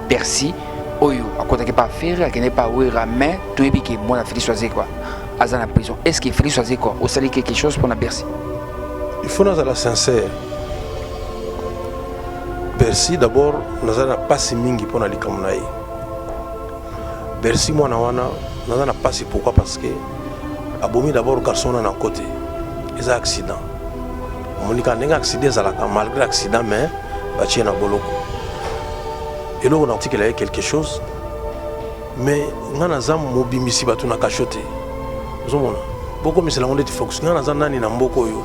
Bercy oyo akotaki pa Ferre akende pa Werra mais toyebi ke mwana Félix Wazekwa aza na prison. Est-ce que Félix Wazekwa osali quelque chose pona Bercy? Il faut nazala sincère. Bercy d'abord naza na pasi mingi pona likambo na ye. Bercy mwana wana naza na pasi pourquoi parce que abomi d'abord garçon wana na nko te eza accident omoni kaka ndenge accident ezalaka malgré accident mais batie na boloko eloko na tikela ye quelque chose mais nga naza mobimisi bato na kasho te ozomona bokomisela yango ndeti focus nga naza nani na mboka oyo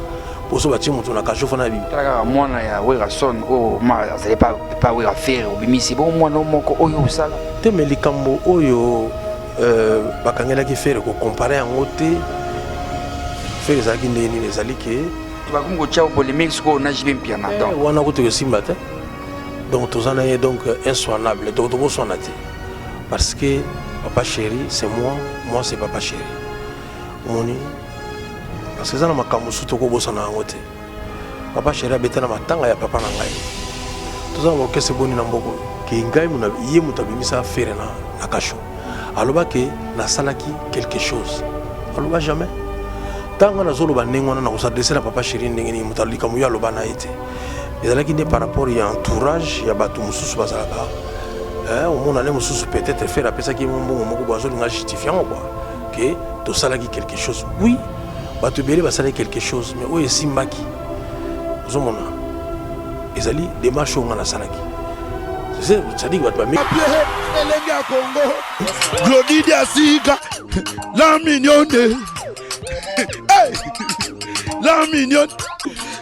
poso batie moto na kasho fana bimi tala kaka mwana ya Werrason oyo ma azali pa pa Werra Ferre obimisi bongo mwana moko oyo osala te me likambo oyo euh, bakangelaki Ferre kokompare yango te Ferre ezalaki ndenge nini ezali ke bakomi kotia polémique sikoyo na JB Mpiana eh, donc wana kutu ekosimba te donc toza na ye donc insoignable donc tokoswana te parce que papa chéri c'est moi moi c'est papa chéri omoni parce que eza na makambo mosusu tokobosana yango te papa chéri abeta na matanga ya papa na ngai toza na baorkestre boni na mboko ke ngai ye moto abimisa fere na, na kasho aloba ke nasalaki quelque chose aloba jamais ntango ngai nazoloba ndenge wana nakosadresse na papa chéri ndenge nini moto likambo yo aloba na ye te ezalaki nde par rapport ya entourage ya bato mosusu bazalaka eh, omona nde mosusu peut-être fere apesaki ye mbongo moko bo azolinga justifie yango kua ke tosalaki quelque chose oui bato ebele basalaki quelque chose mais oyo esimbaki ozomona ezali démarche oyo ngai nasalaki c'est-à-dire bato bami elenge ya Congo Glody Diasika la mignonne hey! la mignonne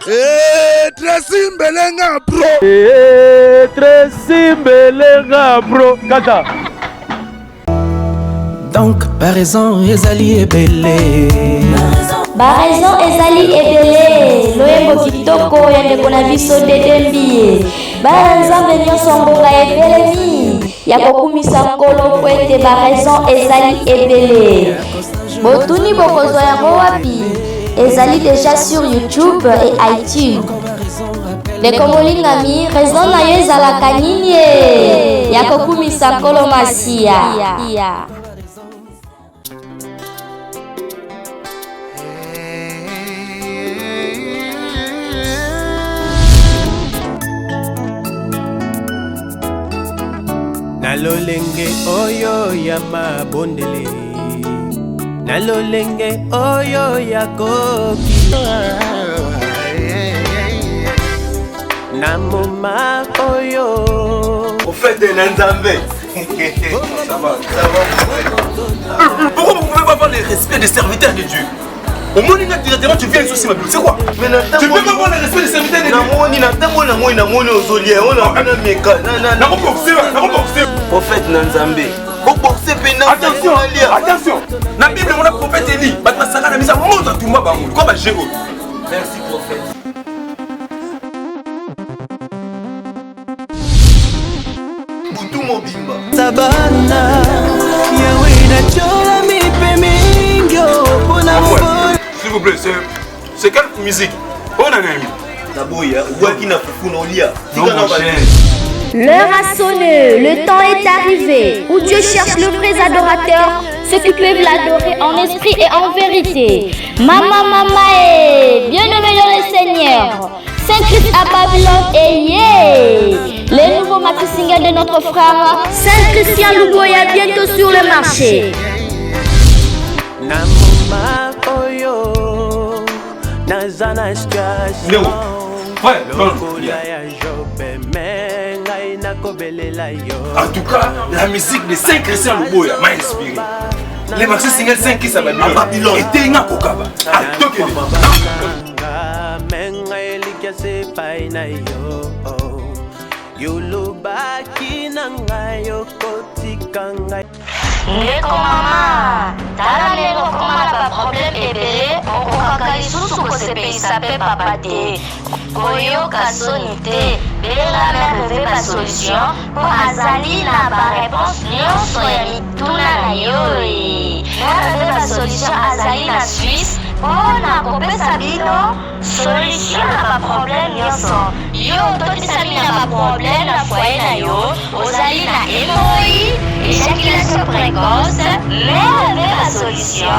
hey, Tracy Mbelenga bro hey, Tracy Mbelenga bro kaka Donc ba raison ezali ebele. Ba raison ezali ebele. Loyembo kitoko ya ndeko na biso Dede Mbiye. Bana Nzambe nyonso ngonga ebelemi ya kokumisa Nkolo mpo ete ba raison ezali ebele. Botuni bokozwa yango wapi? Ezali deja sur YouTube et iTunes. Ndeko molingami, raison na yo ezalaka nini e? Ya kokumisa Nkolo Masiya. Na lolenge oyo ya mabondeli na lolenge oyo ya koki na moma oyo ofete na nzambe ça va ça va pourquoi vous pouvez pas avoir le respect des serviteurs de Dieu omoni nga directement tu viens ici ma c'est quoi tu peux pas avoir le respect des serviteurs de Dieu namoni na ntango namoni namoni ozolia oyo na meka nakoboxe nakoboxe prophète na nzambe boboxe mpe na attention attention na bible mona prophète Eli bato basaka na misa moto atumba bango kwa ba jeu merci prophète butu mobimba sabana yawe natyolami mpe mingi mpona s'il vous plaît c'est quelle musique oyo na nani naboya obwaki na fufu na olia L'heure a sonné, le temps est arrivé où Dieu cherche le vrai adorateur, ceux qui peuvent l'adorer en esprit et en vérité. Maman, maman, et bien-aimé dans le Seigneur. Saint-Christ à Babylone et yeah Les nouveaux maxi singles de notre frère Saint Christian Luboya bientôt sur le marché. Na moma oyo naza na situation lokola ya jobe me ngai nakobelela yo En tout cas, la musique de Saint Christian Luboya m'a inspiré. Les maxi singles Saint Christ à Babylone. À Babylone. Et Tenga Kokaba. À Tokyo. Me ngai elikya se epai na yo yolobaki na ngai okotika ngai Ndeko mama, tala ndenge okoma na ba problème ebele, okokaka lisusu kosepelisa pe papa te. Koyoka soni te, benga mère Veve ba solution po azali na ba reponse nionso ya mituna na yo. Mère Veve ba solution azali na Suisse. Mpo na kopesa bino solution na ba problème nyonso. Yo ototisami na ba problème na foyer na yo, ozali na hemorroïde, ejaculation précoce, mais ba solution,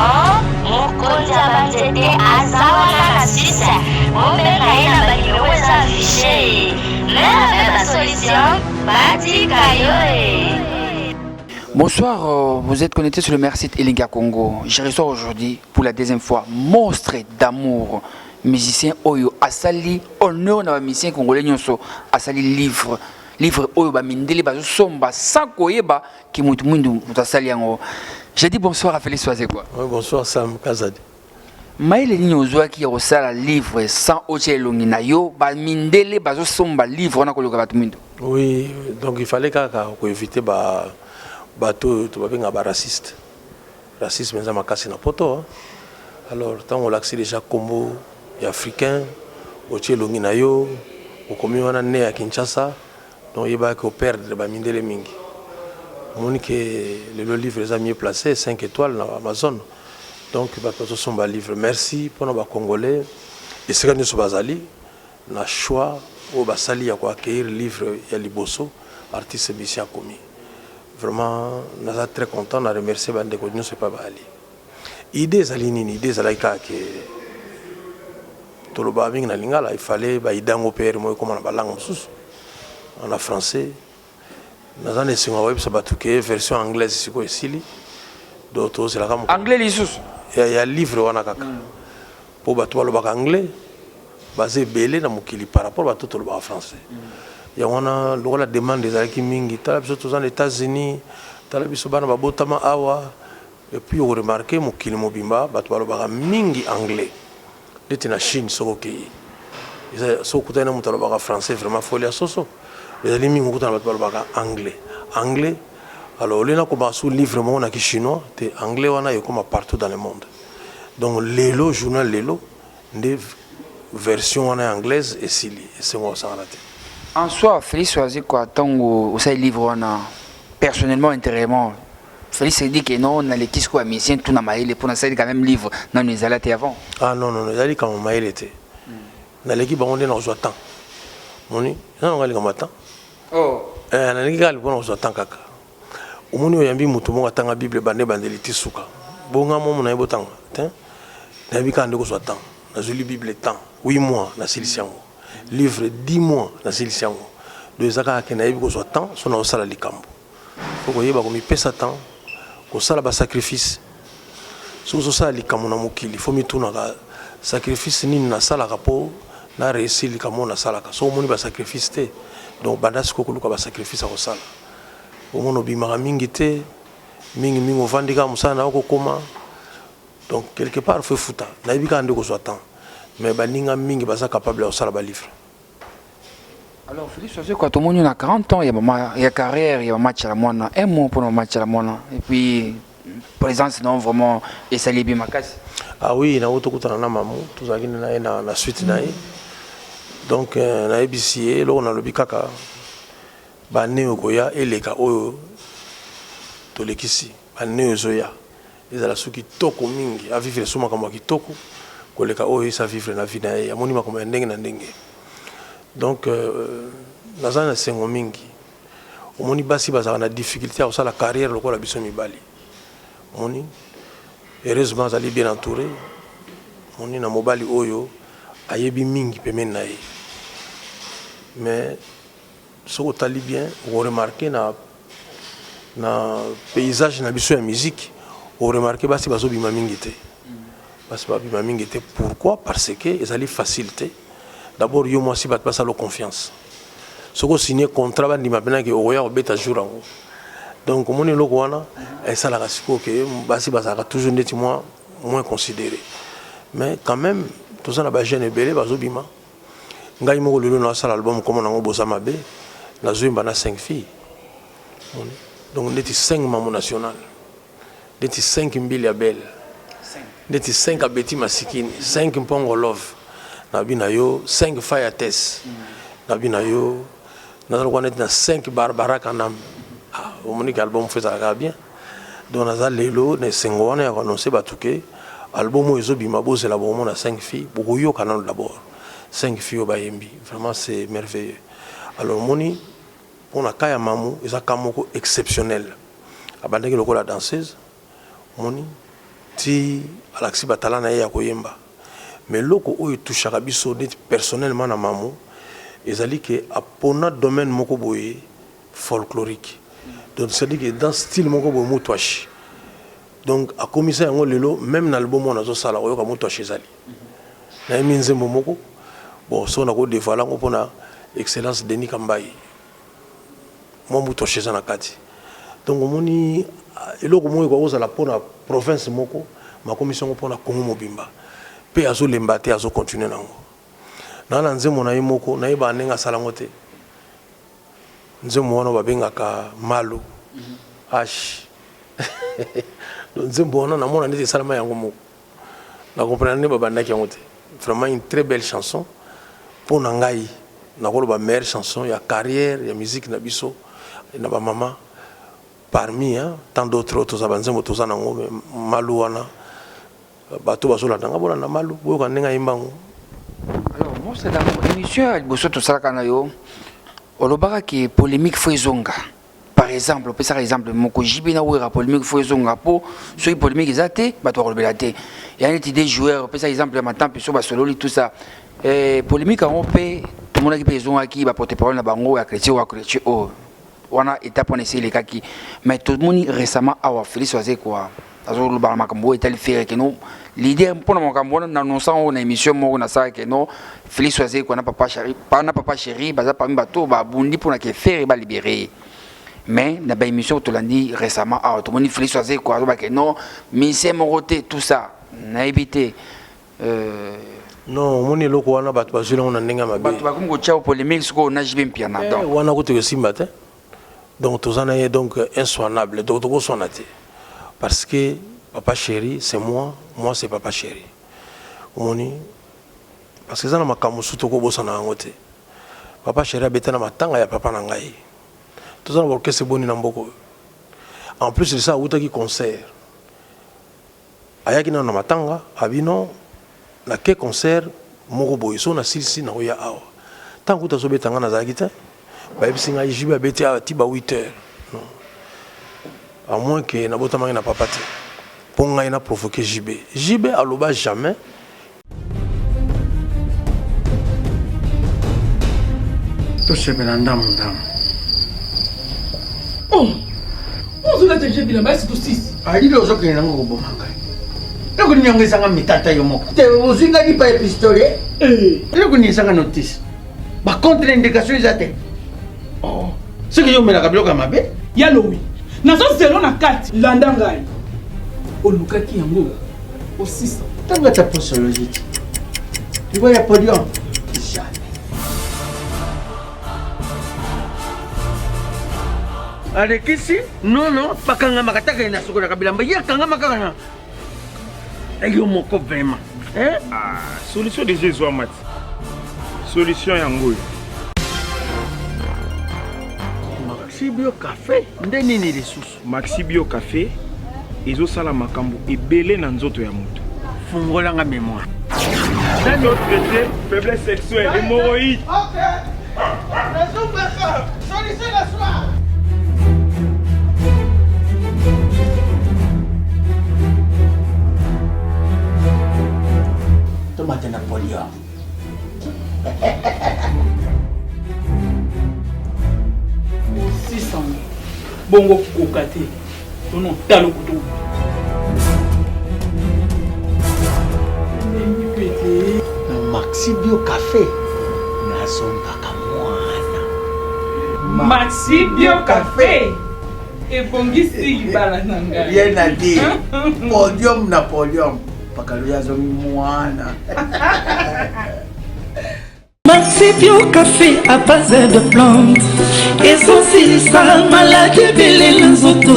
mokonzi ya ba nzete aza wana na Suisse. Bobenga ye na ba numero eza affiche. Mais ba solution, batika yo e. Bonsoir, vous êtes connecté sur le meilleur site Elinga Congo. Je reçois aujourd'hui pour la deuxième fois Monstre d'amour, musicien oyo asali honneur na ba musicien congolais nyonso, asali livre, livre oyo ba mindele bazo somba sans koyeba ki mutu mwindu mutu asali yango. Je dis bonsoir à Félix Wazekwa. Oui, bonsoir Sam Kazadi. Mayele nini ozwaki ya kosala livre sans otia elongi na yo, ba mindele bazo somba livre wana koluka bato mwindu? Oui, donc il fallait kaka ko éviter ba bato oyo to babenga ba raciste. Racisme eza makasi na poto hein. Alors tango olakisi déjà kombo ya africain, otie elongi na yo, okomi wana ne ya Kinshasa, donc yebaka ke o perdre ba mindele mingi. Omoni ke lelo livre eza mieux placé, 5 étoiles na Amazon. Donc bato bazosomba livre. Merci pona ba congolais esika nionso bazali na choix oyo basali ya ko accueillir livre ya liboso artiste musicien akomi. Vraiment naza très content na remercier ba ndeko nionso epai bayali. Idee ezali nini? Idee ezalaki kaka ke tolobaka mingi na lingala, il fallait ba idee yango pe heure moko ekoma na ba langue mosusu, na français. Naza na esengo ya koyebisa bato ke version anglaise sikoyo esili, donc tozela kaka mokolo. Anglais lisusu? Ya, ya livre wana kaka. Po bato balobaka anglais baza ebele na mokili par rapport bato tolobaka français. Yango wana lokola demande ezalaki mingi, tala biso toza na Etats-Unis, tala biso bana babotama awa, et puis oko remarquer mokili mobimba bato balobaka mingi anglais. Neti na Chine soki okeyi eza soki okutani na moto alobaka français vraiment faut olia soso. Ezali mingi okutana bato balobaka anglais. Anglais alors au lieu nakoma sous livre moko na ki chinois te, anglais wana ekoma partout dans le monde. Donc lelo journal lelo nde version wana ya anglaise esili, esengo kosakana te. En soi Felix Wazekwa tango osali livre wana personnellement intérieurement Felix se dit que non naleki sikoyo ba musiciens tout na mayele po nasali quand même livre nanu ezala te avant. Ah non non ezali likambo mayele te. Naleki bango nde nakozwa temps. Omoni eza na ngai likambo ya temps. Oh. Eh nalingi kaka mpo nakozwa temps kaka. Omoni oyambi moto moko atanga Bible banda ebandeli ti suka. Bonga momo na ye botanga te. Nayebi kaka nde kozwa temps. Nazwili Bible temps 8 mois nasilisi yango. Livre 10 mois nasilisi yango. Donc eza kaka ke nayebi kozwa temps so nazosala likambo. Faut koyeba komipesa temps, kosala ba sacrifice. Soki ozosala likambo na mokili, faut mitunaka sacrifice nini nasalaka po na réussir likambo oyo nasalaka. Soki omoni ba sacrifice te, donc banda sikoyo koluka ba sacrifice ya kosala. Omona obimaka mingi te, mingi mingi ovandi kaka mosala na yo kokoma. Donc quelque part faut efuta. Nayebi kaka nde kozwa temps. Mais baninga mingi baza capable ya kosala ba livre. Alors Félix Wazekwa tomoni na 40 ans ya mama ya carrière ya mama Tshala Mwana, un mot pour mama Tshala Mwana et puis présence non vraiment esali bien makasi. Ah oui, na auto kutana na mamu, tozalaki na ye na, na suite na ye. Donc euh, nayebisi ye eloko nalobi kaka bane okoya eleka oyo tolekisi bane oyo ezoya ezala su kitoko mingi a vivre su makambo ya kitoko koleka oyo esi a vivre na vie na ye amoni makambo ya ndenge na ndenge donc euh, naza na esengo mingi omoni basi bazalaka na difficulté ya kosala carrière lokola biso mibali omoni heureusement azali bien entouré omoni na mobali oyo ayebi mingi pembeni na ye mais Soki otali bien oko remarquer na na paysage na biso ya musique o remarquer basi bazo bima mingi te. Basi ba bima mingi te pourquoi? Parce que ezali facile te. D'abord yo mwasi bato basala yo confiance. Soki o signer contrat ba ndima pena ke okoya kobeta jour yango. Donc omoni eloko wana esalaka sikoyo ke basi bazalaka toujours ndeti mwa moins considere. Mais quand même toza na ba jeunes ebele bazo bima. Ngai moko lelo na sala album kombo nango boza mabe nazo yemba na 5 filles omoni donc ndeti 5 mamu national ndeti 5 mbilia belle ndeti 5 abeti masikini 5 mpongo love na bi na yo 5 fire test na bi na yo naza lokola neti na 5 barbara kanam ah, omoni ke album fo ezalaka bien donc naza lelo na esengo wana ya koannonce bato ke. Album oyo ezobima bozela bokomona 5 filles, bokoyoka nanu d'abord 5 filles oyo bayembi, vraiment c'est merveilleux. Alors omoni pona cas ya Mamu eza cas moko exceptionnel, abandaki lokola danseuse omoni ti alakisi ba talent na ye ya koyemba. Mais eloko oyo e touchaka biso neti personnellement na Mamu ezali que apona domaine moko boye folklorique, donc c'est à dire que dans style moko boye mutuashi. Donc akomisa yango lelo meme na album oyo nazo sala oyoka mutuashi ezali. Nayembi nzembo moko bon soki nako devoiler yango pona excellence Denis Kambayi mwa mutuashi eza na kati. Donc omoni eloko moko ekoki kozala pona province moko mais akomisi yango pona Congo mobimba pe azo lemba te azo continuer na yango. Naza na nzembo na ye moko nayebaka ndenge asala yango te. Nzembo wana babengaka Malu H. Donc nzembo wana namona neti esalama yango moko. Na comprendre nde babandaki yango te. Vraiment une très belle chanson mpo na ngai nakoloba meilleure chanson ya carrière ya musique na biso na ba mama parmi hein, tant d'autres oyo toza banzembo toza nango mais Malu wana bato bazolanda nga bolanda Malu boyoka ndenge ayemba yango. Alors monstre d'amour émission ya liboso tosalaka na yo olobaka ke polémique faut ezonga. Par exemple opesaka exemple moko JB na Werra polémique faut ezonga po soki polémique eza te bato bakolobela te. Ya neti des joueurs opesaka exemple ya Matampi so basololi tout ça. Eh, polémique yango mpe tomonaki mpe ezongaki ba porte parole na bango ya chrétien oyo ya chrétien oyo wana étape wana esi elekaki mais tomoni récemment awa Félix Wazekwa azoloba na makambo oyo etali Ferre que non leader mpona makambo wana na annonçant oyo na émission moko nasalaka que non Félix Wazekwa na papa chéri na papa chéri baza parmi bato babundi mpona ke Ferre ba libérer ye mais na ba émission tolandi récemment awa tomoni Félix Wazekwa azoba ke non musicien moko te tout ça nayebi te Non omoni eloko wana bato bazweli yango na ndenge ya mabe. Bato bakomi kotia polémique sikoyo na JB Mpiana donc. Wana kutu ekosimba te. Donc toza na ye donc insoignable donc tokoswana te parce que papa chéri c'est moi, moi c'est papa chéri. Omoni parce que eza na makambo mosusu tokobosana yango te. Papa chéri abeta na matanga ya papa na ngai. Toza na ba orchestre boni na mboka oyo. En plus de ça awutaki concert. Ayaki nanu na matanga abi non na ke concert moko boye soki na silisi nakoya awa tango kutu azobeta ngai nazalaki te bayebisi ngai JB abeti awa ti ba 8 heures non à moins que nabotamaki na papa te mpo ngai na provoquer JB JB aloba jamais. Tosepela ndambu ndambu. Oh! Ozolata je bilamba esi tosisi. Alili ozokende nango koboma ngai. Eloko nini yango ezanga mitata yo moko. Te ozwi ngai lipa ya pistolet. Eh. Eloko nini ezanga notice. Ba contre indication eza te. Oh. Soki yo omelaka biloko ya mabe. Ya lowi. Nazo zelo na kati. Landa ngai. Olukaki yango. Osisa. Ntango ata posologie te. Liwa ya podium. Jamais. Alekisi nono bakangamaka taka ye nasukolaka bilamba ye akangama kaka na yo moko vraiment eh? Ah, solution deja ezwama ti solution yango oyo. Maxi Bio Cafe nde nini lisusu? Maxi Bio Cafe ezosala makambo ebele na nzoto ya moto. Fungola nga memoire. Ezo traite faiblesse sexuelle, hémorroïde. Ok. Nazombaka. Solution na soir. Tomate na podium. Osisanga. Bongo koka te. Tono talo kutu. Na Maxi Bio Cafe nazombaka mwana. Maxi Bio Cafe ebongisi libala na ngai. Rien à dire. Podium na podium. Pakalo azongi mwana. Maxi Bio Café à base de plantes ezosilisa maladi ebele na nzoto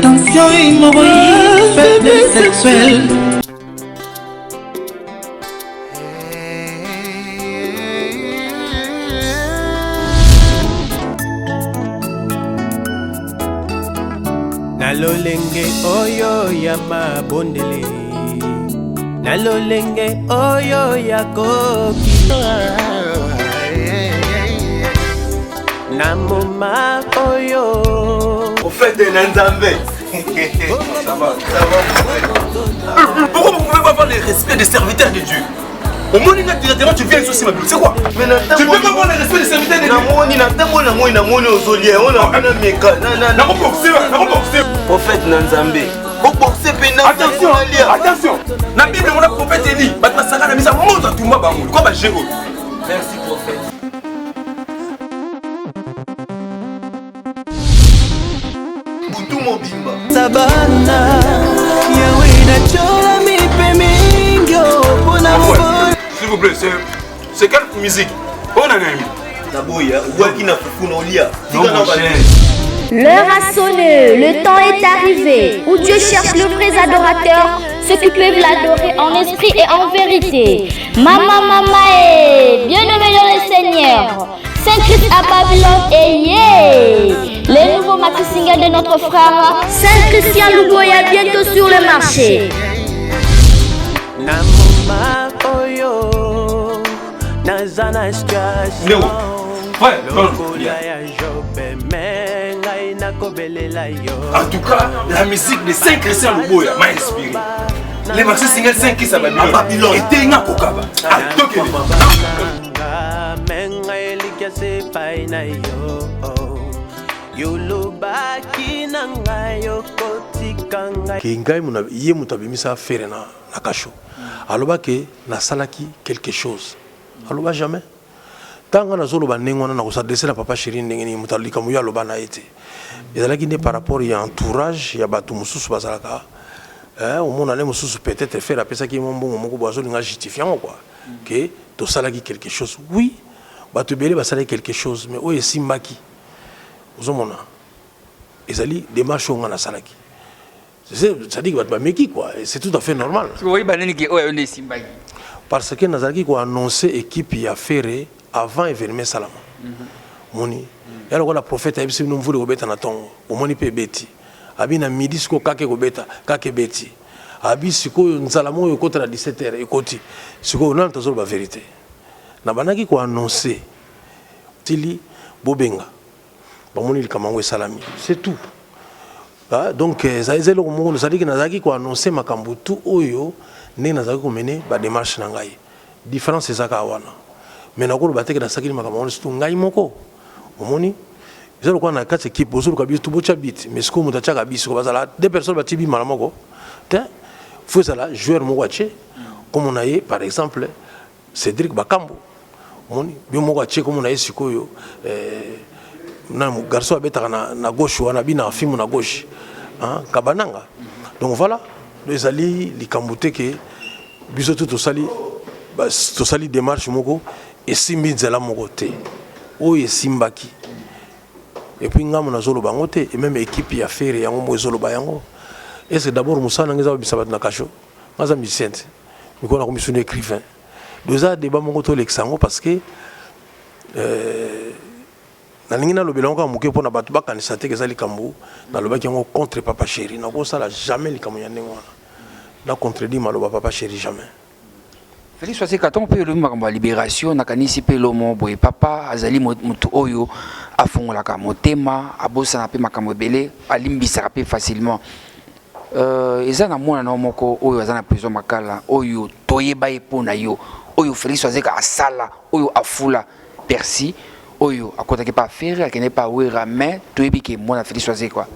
tension hémorroïde faiblesse sexuelle. Na lolenge oyo ya mabondeli. Na lolenge oyo ya koki na moma oyo. Prophète na Nzambe. Ça va, ça va. Pourquoi vous pouvez pas avoir le respect des serviteurs de Dieu? Omoni nga directement, tu viens ici ma c'est quoi? Tu peux pas avoir le respect des serviteurs de Dieu. Namoni natambola na moi, namoni ozolia ona na meka nakoboxe, nakoboxe. Prophète na Nzambe, oboxe mpe na Attention, attention, na Bible mona prophète Eli, bato basaka na misa, moto atumba bango lokwa baje oyo. Merci prophète. Butu mobimba. Sabana yawe natyola mpe mingi mpona. S'il vous plaît, c'est quelle musique? Oyo na nani? Naboya, obwaki na fufu na olia. Non, mon cher. L'heure a sonné, le temps est arrivé où Dieu cherche le vrai adorateur, ceux qui peuvent l'adorer en esprit et en vérité. Maman, maman, et bien-aimé dans le Seigneur, Saint Christ à Babylone et yeah! Les nouveaux maxi singles de notre frère Saint Christian Luboya bientôt sur le marché. Na moma oyo naza na situation lokola ya Jobe, me ngai nakobelela yo. En tout cas, la musique de Saint Christian Luboya m'a inspiré. Les maxi single Saint Christ à Babylone. À Babylone. Et nga kokaba. Atokele. Me ngai elikya se epai na yo, yolobaki na ngai okotika ngai. Ke ngai ye moto abimisa Ferre na kasho, aloba ke nasalaki quelque chose, aloba jamais. Ntango nazoloba ndenge wana, nakos'adresser na papa chéri ndenge nini? Moto likambo yo aloba na ye te, ezalaki nde par rapport ya entourage ya bato mosusu bazalaka omona nde mosusu, peut-être Ferre apesaki ye mwa mbongo moko boye, azolinga justifie yango quoi, ke tosalaki quelque chose. Oui, bato ebele basalaki quelque chose, mais oyo esimbaki, ozomona, ezali démarche oyo nga nasalaki. C'est-à-dire que bato bameki quoi, et c'est tout à fait normal. Oyeba nini ke oyo nde esimbaki? Parce que nazalaki koannonce équipe ya Ferre avant événement esalama. Moni ya lokola prophète ayebisi bino mvula ekobeta na ntongo, omoni mpe ebeti. Abi na midi sikoyo kaka ekobeta, kaka ebeti. Abi sikoyo nzala moko ekota na 17 heures, ekoti. Sikoyo nano tozoloba vérité, nabandaki koannonce tili bobenga, bamoni likambo yango esalami, c'est tout. Ah, donc ezali eza eloko moko, ezalaki nazalaki koannonce makambo tu oyo ndenge nazalaki komene badémarche na ngai. Différence eza kaka wana, mais nakoloba teke nasalaki makambo wana surtout ngai moko. Omoni, eza lokola na kati équipe, bozoluka biso tu botya but, mais sikoyo moto atiaka biso, bazala deux personnes batie but mbala moko te. Faut ezala joueur moko atie kombo na ye, par exemple Cédric Bakambo. Omoni, bio moko atie kombo na ye. Sikoyo na garçon abetaka na gauche wana, bina fimu na gauche, hein, Kabananga. Donc voilà, ezali likambo te ke biso tu tosali démarche moko esimbi nzela moko te. Oyo esimbaki, et puis ngambo nazoloba yango te, et même équipe ya Ferre yango moko ezoloba yango. Est ce que d'abord mosala nanga eza babisa bato na kasho? Nga aza musicien te, mikolo nakomi suni écrivain. Donc eza débat moko tolekisa yango, parce que nalingi nalobela yango kaka moke mpona bato bakanisa te eza likambo nalobaki yango contre papa chéri. Nakosala jamais likambo ya ndenge wana na contredire maloba papa chéri, jamais. Félix Wazekwa, ntango mpe olobi makambo ya libération, nakanisi mpe lomo boye papa azali motu oyo afungolaka motema, abosana mpe makambo ebele, alimbisaka mpe facilement. Eza na mwana na moko oyo aza na prison Makala, oyo toyeba ye mpo na yo, oyo Félix Wazekwa asala, oyo afula Percy, oyo akotaki pa Ferre, akende pa Wera, mais toyebi ke mwana Félix Wazekwa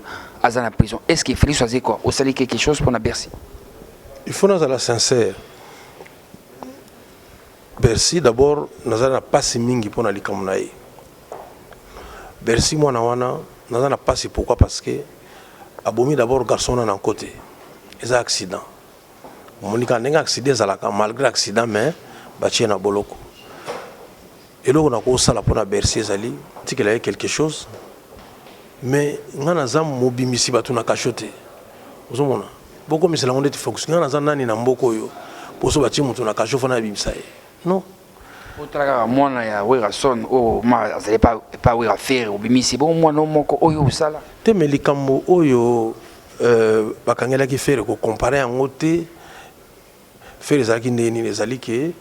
aza na prison. Est ce que Félix Wazekwa osali quelque chose mpona Bercy? Il faut nazala sincère. Bercy, d'abord naza na pasi mingi mpona likambo na ye Bercy. Mwana wana, naza na pasi. Pourquoi? Parce que abomi d'abord garçon wana na nko te, eza accident. Omoni kaka ndenge accident ezalaka, malgré accident, mais batie na boloko. Eloko nakosala mpona Bercy ezali tikela ye quelque chose, mais nga naza mobimisi bato na kasho te. Ozomona, bokomisela yango ndeti focus. Nga naza nani na mboka oyo poso batie moto na kasho fana abimisa ye? Non. Otala kaka mwana ya Werason oyo ma azali epa Wera, Ferre obimisi bongo mwana moko oyo osala. Te, mais likambo oyo bakangelaki Ferre, kocomparer yango te. Ferre ezalaki ndenge nini? Ezali ke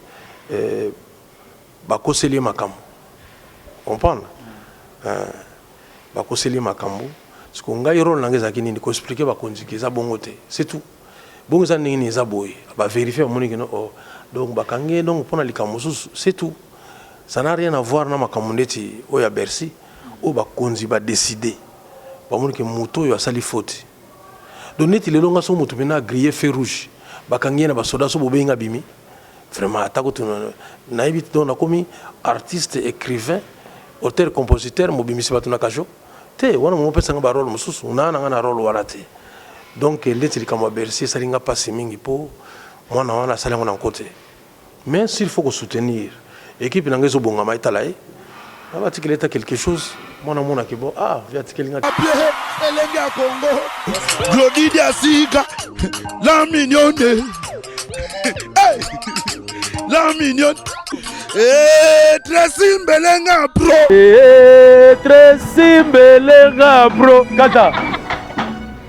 eh, bakoseli ye makambo, comprendre eh, bakoseli ye makambo. Siko ngai role na ngai ezalaki nini? Koexplike bakonzi ke eza bongo te, c'est tout. Bongo eza ndenge nini? Eza boye, baverifie, bamoni ke no, oh, donc bakangi ye donc mpona likambo mosusu, c'est tout. Ça n'a rien à voir na makambo ndeti oyo ya Bercy, oyo bakonzi badeside, bamoni ke moto oyo asali faute. Donc neti lelo nga, so moto mpena agrille feu rouge, bakangi ye na basoda, so bobengi nga bimi, vraiment ata kutu nayebi te. Donc nakomi artiste, écrivain, auteur, compositeur, mobimisi bato na cachot te. Wana momopesanga barole mosusu naa na nga na role wana te. Donc ndeti likambo ya Bercy esali nga mpasi mingi, mpo mwana wana asali yango na nko te. Mais s'il faut kosoutenir équipe na nga ezobongama, etala ye na batikeli eta quelque chose, mwana amonaki bon, ah, vi atikeli nga. Elenge ya Congo, Glodi Diasika, la mignonne. Hey! La mignonne. Eh, Tracy Mbelenga bro. Eh, Tracy Mbelenga bro. Kata.